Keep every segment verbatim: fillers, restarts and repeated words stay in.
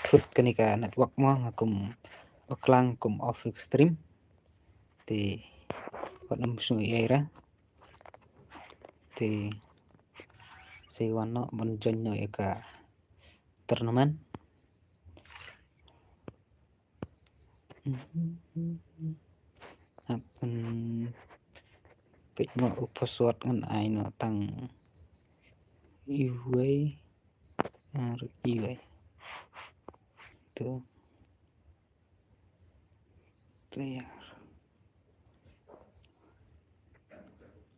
thut kane ka network mo, nga kum bakla, kum off stream. Te wat ym sngew ïa ira. Te sa wan noh ban join noh ïa ka tournament. Hap ban peit mo u password, ngan ai noh tang iwei ar iwei. To player.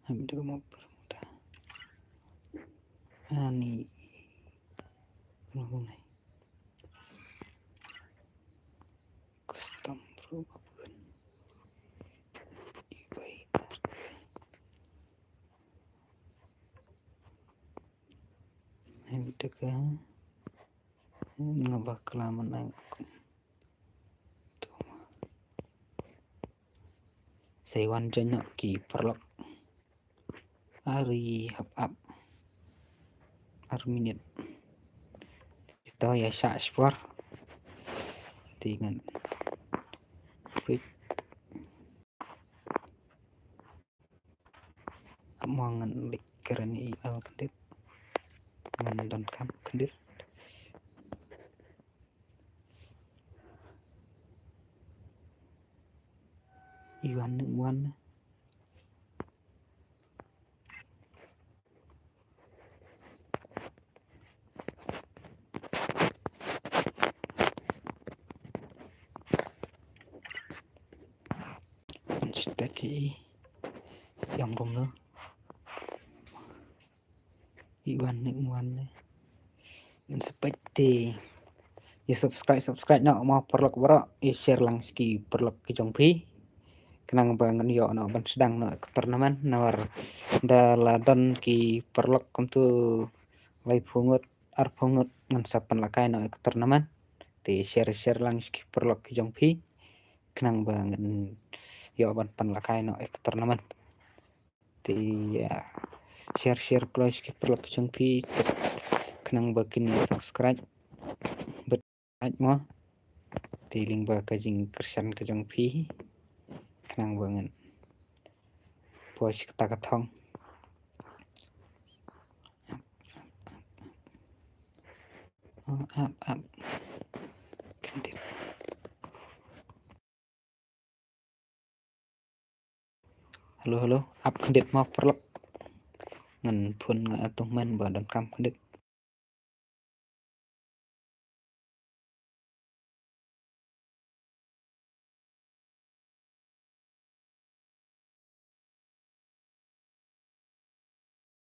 Hap da mo Bermuda. Ani. Custom bro, ba bun. Iwei ar iwei. Hap da ka nga bakla mynta. Sa wan join noh ki paralok. Ari hap ap ar minit. To ïa shah shipor. Te ngan peit. Mo ngan leit kren ïa i Al khyndiat. Ngan donkam khyndiat. Iwan, Iwan. Hashtag i yang kumno. Iwan ne, Iwan ne. Ngan sa peit te ïa subscribe, subscribe noh mo paralok baroh, ïa share lang sha ki paralok ki jong phi. Khnang ba ngan ïoh noh ban sdang noh ka tournament, namar da la don ki paralok kumto laiphew ngut, arphew ngut, ngan sa pynlakai noh ka tournament. Te share, share lang sha ki paralok ki jong phi. Khnang ba ngan ïoh ban pynlakai noh ka tournament. Te ïa share, share kloi sha ki paralok ki jong phi. Khnang ba kin subscribe. Bad mo. Te lyngba ka jingkyrshan ka jong phi. Khnang ba ngan poi sha kata ka thong. Ap, ap, ap. Oh, ap, ap. Khyndiat. Hello, hello. Ap khyndiat mo paralok. Ngan phone nga atu men ba donkam khyndiat.